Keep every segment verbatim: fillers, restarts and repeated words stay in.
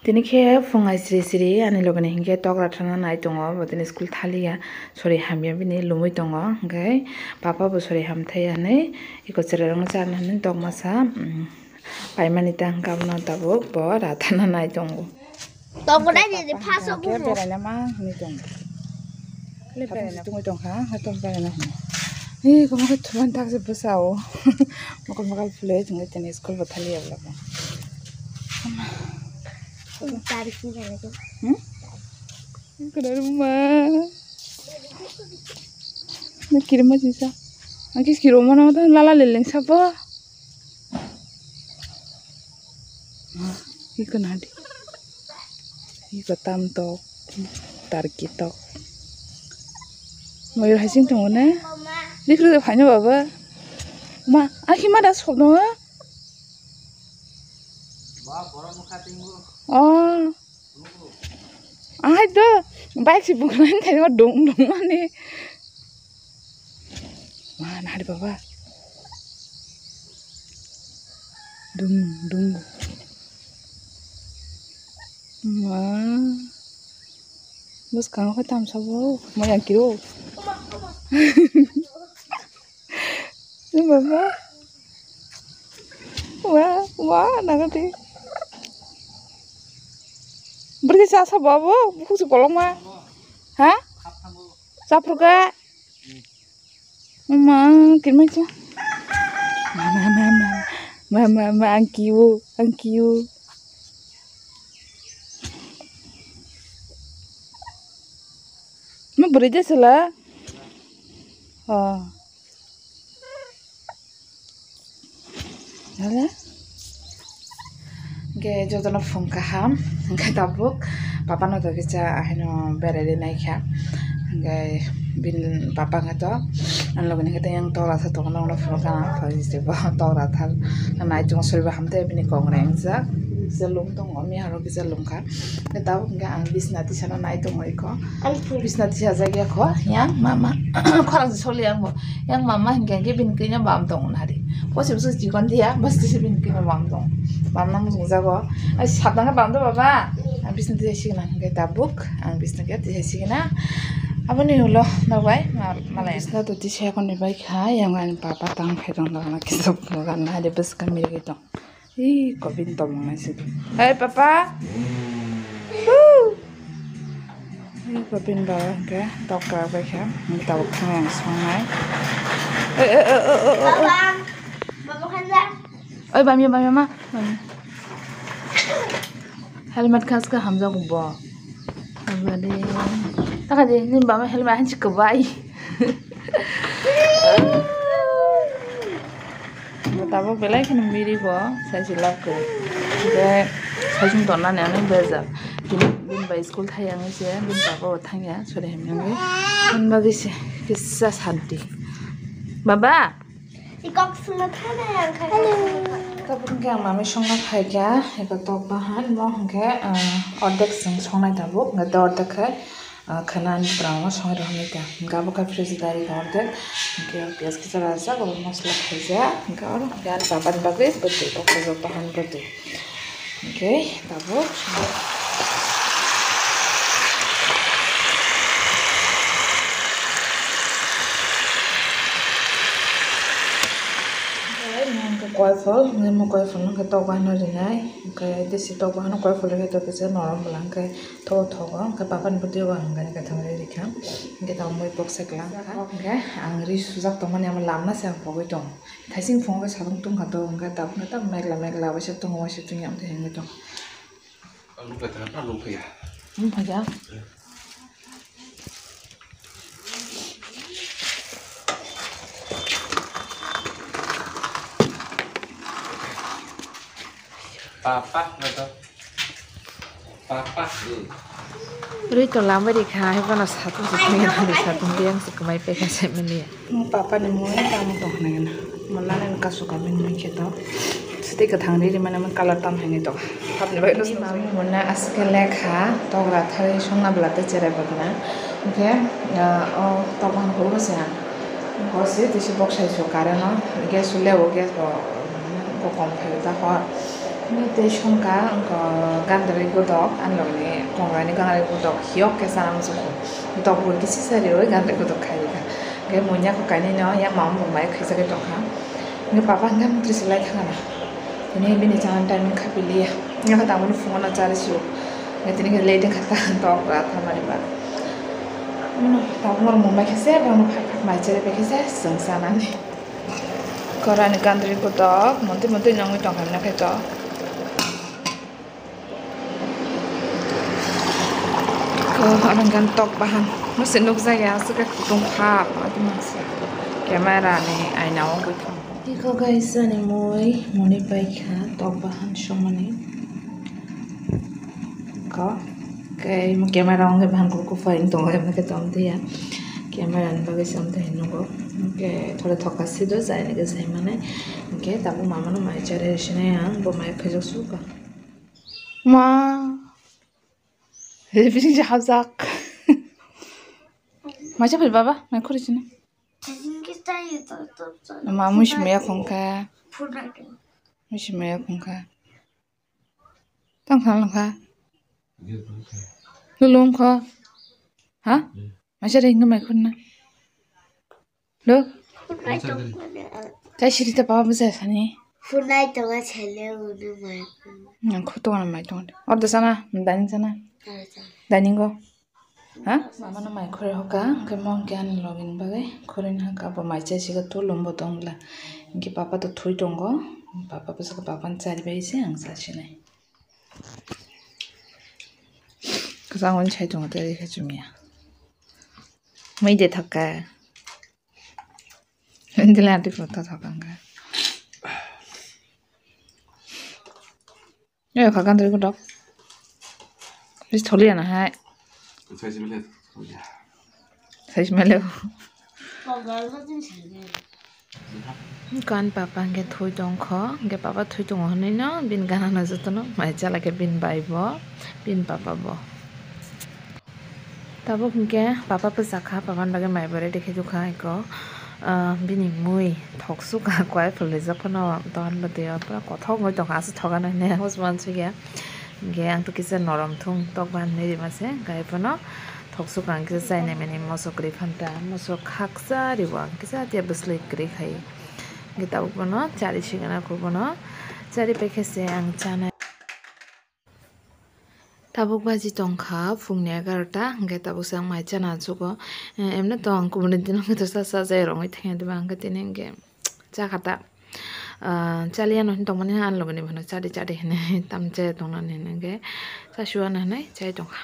Tini khe phung ai sri sri ani loge ni hinkhe tok rathana nai tongo, bo tini school thaliya, sori hamya bini lumui tongo, hinkhe papa bo sori hamthai hinwi eko cherai rokno charna hinwi tok masa, um, paimani ta hinkhe abono tabuk bo rathana nai tongo. Tok rai di, di, phaso. Hinkhe beraina ma hinwi tongo. Tongwi tongkha, hato beraina hinwi. Ee, komo khe thumani tak se bwsao. Mokol mokol phulwi tongwi tini school bo thaliya bwlabo. Hmm? Kwdar ma. Na kirima sisa. Ang kis kirima na ta lala leleng sabo. Iko nadi. Iko tam tok, tarki tok. Moyur hasing tongo ne? Dikru de phaino baba. Ma, a hima da sop no? Oh. Ahai do, bike si bukran thai ma dong dong mani. Ma, nari baba. Dung, dung. Ma. Bwskango khe tamsa bo. Ma yang kiro. Ni baba. Wa, wa, nangati. Beri sa sa babo, buku si kolong ma. Ha? Sapruka. Mama, kirmai cha. Mama, mama, mama, mama, ang kiu, ang kiu. Ma beri ja sela. Oh. Hala. Ge jotono phung kaham, hingke tabuk papa no to kisa ahino berai ri naikha, hingke bin papa hingke to ang logi ni hingke yang tola sa tongo, nono phuru gana phai se bo tora thal nai tongo, sori bo hamte bini kok reng jak, kisa lung tongo, miya rok kisa lung kha, hingke tabuk hingke ang bisna tisa no nai tongo iko, bisna tisa jak ya kho, yang mama khorang se soli yang bo. Yang mama hingke hingke bini kini bam tong nari. Bosi bosi chikon dia, bosi bosi bini kini bam tong. Bam nang jung jago. Ai satang bam do baba. Ang bisna tisa signa hingke tabuk. Ang bisna ke tisa signa. Aboni ulo dabai malai. Bisna to tisa kon ni bai kha. Yang ani papa tang phai tong dagana kisa bukan nari bwskang mirgi tong. Ih, kopin tomong nai sidi. Hei, papa. Hei, kopin bawa hingke tok kar bai kha. Hingke tabuk thang yang songnai. Eh, eh, eh, eh, eh, eh, eh. Papa, papa khanja. Oi, bamya, bamya, ma. Bamya. Helmet khas ka hamjak bo. Abadi. Taka de, ni bama helmet hanchi kwbai. Tabuk belai kheno miri bo, sai se lab kwrwi. Hingke sai chwng tonna ni ani bejak. Bini, bini bai school thai yang se, bini baba bo thang ya, sori hamya wngwi. Bini bagwi se kisa santi. Baba! Hello. Tabuk hingke ang mami songna phaikha, eko tok bahan, mo hingke, ah, ordek song songnai tabuk, hingke do ordek khai, ah, khana ni bwrang no songwi rw hinwi ta. Hingke abo khe fridge dari ka ordek, hingke piyaj kisa rajak, abo masala khaijak, hingke oro hingke ani papa ni bagwi bwtwi, tok khe joto han bwtwi. Hingke tabuk. Hingke koiphol, hingke mo koiphol no hingke tok bahan no rinai, hingke desi tok bahan no koiphol rikhe tok kisa norom bwla hingke. Tho thogo, hingke papa ni bwtwi o ang gani kaitham ri rikha, hingke tabuk mui boksa kwlangkha. Hingke ang ri sujak tongmani, amo lamna se ang pogwi tongo. Thaising phungo khe satung tungkha to, hingke tabuk no ta megla megla waisa tongo, waisa tungya wngkha hingke tongo. Ang nukha tongkha, nukha ya. Nukha ya? Papa, nada. Papa. Rui to lambai ri kha, hai bono satung se thangya, satung tiyang se kwmai pekha se mili. Papa ni mui tamo tong khna gana. Mala ni kasu ka bini mui khe to. Site kwthang ri ri mane mui color tam hai ni to. Hapni bai no. Mami muna aske lekha, togra thari songna bwla tei cherai bagna. Hingke, ah, o tokma horo se ang. Horo se tisi bok sai su current o. Gas su lewo, gas bo, bo kom phai ta hor. Ni tei songka, wngkha. Gandari godok, ani logni tongrani gandari godok hiyok khe chana muchungo. Godok bui kisi sari oi gandari godok khai rikha. Hwnkhe muinya kho kainwi no yak mama bo mai khaijagwi tongkha. Hwnkhe papa hwnkhe mutri se lai thangana. Tini bini chana timing kha piliya. Hwnkhe tabukno phungo no chari sio. Hwnkhe tini khe late wngkha ta tok ra thamani ba. Tabuk norok mumbai khe se borokno phak phak mai chari pai khe se chwng chanani. Korani gandari godok montwi montwi nongwi tongkha hwnkhe to. Ko anang gan tok bahan. Mase nukjaya aswk khe kutung kha. Adi mangsa. Camera ni aina o gwi thang. Iko guys ani mui muni paikha tok bahan somani. Ko. Kei mo camera o nge bahan kuku faring tongo emne khe tom tiya. Camera ni bagwi se omtwi hinwi nugo. Hwnkhe thore thoka sido jai nige jai mane. Hwnkhe tabuk mama no mai chari sinai ang bo mai khaijak suka. Ma. He bini jahajak. Macha phai baba, mai khori sini. Ma musi maya khongkha. Musi maya khongkha. Tang kha lang kha. Lulung kha. Ha? Macha ring mai khonna. Lo? Chai siri ta baba bwsa sani. Phunai tongo chele unu mai. Nang kho tongo mai tongo. Ordo sana, dining sana. Dining go. Ha? Mama no mai khore hoka, hwnkhe mo hwnkhe ani login bagwi khore ni haka bo mai chai siga tu lombo tongla. Hwnkhe papa to thui tongo. Papa bwsa papa ni chari bai se ang cha sinai. Kwchang wan chai tongo tei khe chumya. Mai de thaka. Indila ati photo thakang ka. Yo, kha kan tari kutok. Bis tholi ana hai. Sai si mele. Sai si mele. Kan papa hingke thui tongkho, hingke papa thui tongo hinui no, bin gana no joto no mai chala khe bin bai bo, bin papa bo. Tabuk hingke papa bwsa kha, papa ni bagwi mai bo ready khe dukha eko, ah, bini mui thok sukha, kwai phulwijak phano dogan bwtwi o pura kothok wngwi tongkha, aswk thoga nai nai, hos mansukya. Hingke ang to kisa norom thung tok ban hinui rima se, hingke phano thok sukha ang kisa chai nai mani moso kwrwi phanta, moso khaksa ribo ang kisa tia bwslwi kwrwi khai. Hingke tabuk bono chari sigana kho bono chari paikha se ang chanai. Tabuk baji tongkha phungni egarota, hingke tabuk se ang mai chana chugo. Eh, emne to ang kubuni dino khe to sa sa jai rongwi thangya diba, hingke tini hingke chakha ta. Ah, chaliya no hin tongmani ani logoni bono chadi chadi hinui tam chaya tongnani hinui hingke chasuana hinui chai tongkha.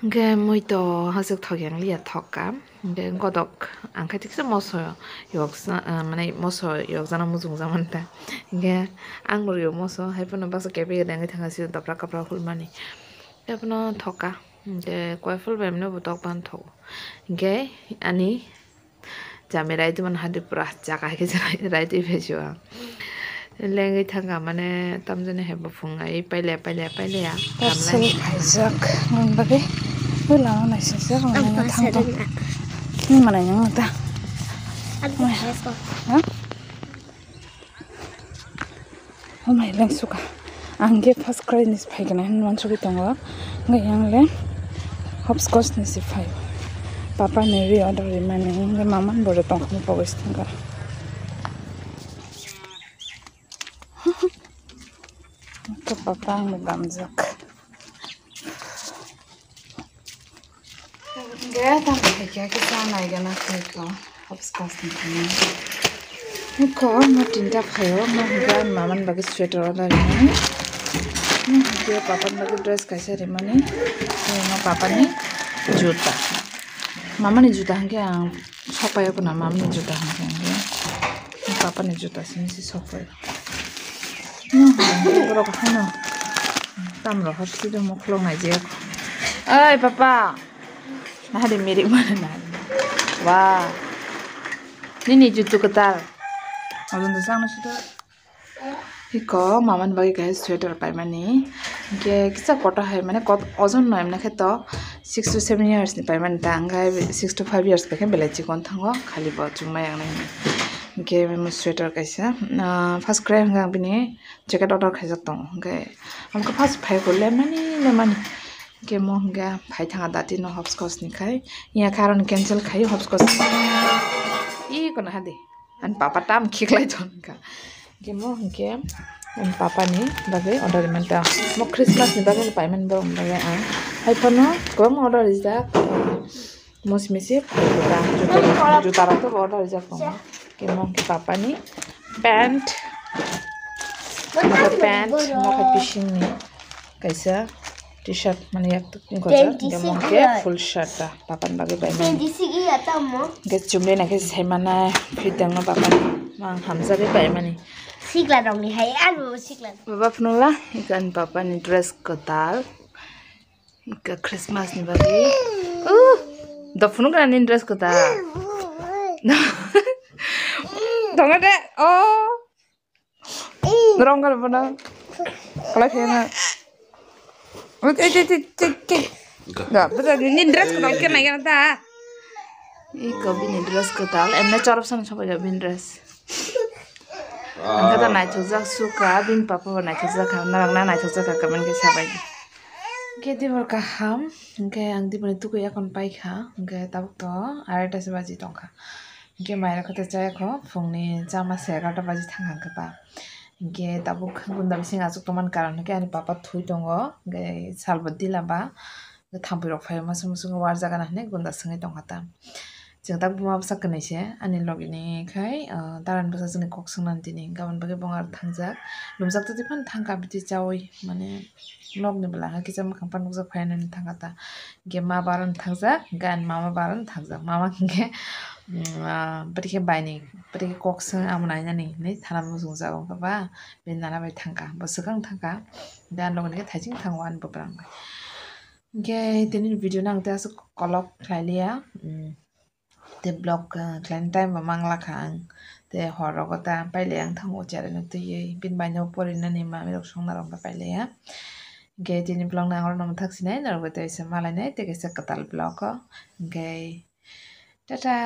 Hingke mui to hasik thok yang liya thok ka. Hingke godok ang khe tiksa moso yok sa, ah, mane moso yok jana mujung jaman ta. Hingke ang bo rio moso, hai phano baksa kepe rengwi thangka sio dopra kapra hulmani. Hai phano thok ka. Hingke koi phul bai mano bo tok ban thok. Hingke ani jami rai tongmani hadi pura chaka hai khe rai twi phai sio ang. Lengwi thangka mane tamjani hai buphung ai pailaya pailaya pailaya. Parcel khaijak nang bagwi. Bo lama naisijak ang nang thang tong. Ni manai nang ta. Ha? Oh my, lengsuka. Ang khe first cry ni se phaikana hinwi uansugwi tongo. Hwnkhe yang le hopscotch ni se phai. Papa ni reorder rimani, hwnkhe mama ni bo re tongkha, pogwi se thangkha. Hwnkhe papa ang bo gamjak. Hingke tamo hai khe kisa naigana khe ko hopscotch ni khe. Hwnkhe mo tinta phaio, mo hwnkhe ani mama ni bagwi sweater order rimani. Mo hwnkhe papa ni bagwi dress kaisa rimani. Mo papa ni juta. Mama ni juta hwnkhe ang sok pai o khna, mama ni juta hwnkhe ang papa ni juta simi se sok pai o. Hmm, borok haino tamrok hapsi do mukhulok naijak. Oi papa, nahari mirik mana na? Wah, nini jutu kwtal. Ojon do chang nasi do. Iko mama ni bagwi kaisa sweater paimani. Hingke kisa kotor hai mane kot ojon no emna khe to six to seven years ni paimani ta, hingke six to five years bai khe belai chikon thango, khali bo chumai ang nai. Hwnkhe omo sweater kaisa, ah, first cry hwnkhe ang bini jacket order khaijak tongo, hwnkhe ang khe first phai khe lemani lemani, hwnkhe omo hwnkhe phai thangkha dati no hopscotch ni khai, ya khe aro cancel khai hopscotch ni. Ih, kono hadi, ani papa tam khiklai tongkha, hwnkhe omo hwnkhe ani papa ni bagwi order manta, omo Christmas ni bagwi paimani borok ni bagwi ang hai phano kwbangma order rijak. Mosmisi phaikha juta, juta rok to order rijak tongo. Khe mo hwnkhe papani pant, mokhe pant, mokhe bisingni kaisa t-shirt mani yak tuk wngkha jak. Khe mo hwnkhe full shirt ta papani bagwi paimani. Hwnkhe chumlina khe saimanai fitangno papani mang hamjagwi paimani. Sikla rokni hai aro sikla. Baba phunukla ikani papani dress kwtal. Ika Christmas ni bagwi. Uh, da phunuk na nin dress kwtal. Tongo de. Oh. Rong kar bono. Kala khena. Oi, oi, oi, oi, oi, oi. Da, bada nin dress kwtal khe nai gana da. Iko bini dress kwtal. Emne chorop san sobai bini dress. Ang khe da naithokjak sukha, bini papa bo naithokjak kha, norok na naithokjak kha, comment khe sabai di. Hwnkhe dibor kaham, hwnkhe ang dibor ni tugui yakon paikha, hwnkhe tabuk to arai ta se baji tongkha. Hwnkhe mairok khe ta chayakho, phungni chama se egarota baji thangkha hwnkhe ba. Hwnkhe tabuk gunda bising achuk tongmani karon hwnkhe ani papa thwi tongo, hwnkhe salbo dila ba. Thampui rok phai masa musu warjak gana hinui gunda swngwi tongkha ta. Chwng tak buma bwsa kwnwi se ani logi ni khai, ah, taran bwsa chwngni kok swngnani tini. Gabon bagwi bo aro thangjak. Lumjak twi phano thangkha biti chaui mane nok ni bwla khe kisa mwkhang phano nukjak phai nani thangkha ta. Hwnkhe ma bo aro thangjak, hwnkhe ani mama bo aro thangjak. Mama hwnkhe, mm, ah, bwrwi khe bai ni, bwrwi khe kok swng amo nainani hinui thana muchungjago wngkha ba. Bini nana bai thangkha, bo swkang thangkha. Hwnkhe ani logi ni khe thaising thango ani bwbrang bai. Hwnkhe tini video no ang tei aswk kolok khlai liya, mm, tei vlog, ah, khlaina time bo mang lakha ang, tei hor rogo ta pailai ang thango cherai no twiwi, bini bai no porinani manwi rok songna rok pailai ya. Hwnkhe tini vlog no ang oro no mwthak sinai, norok bai tei se malainai tei kaisa kwtal vlog o, hwnkhe tata.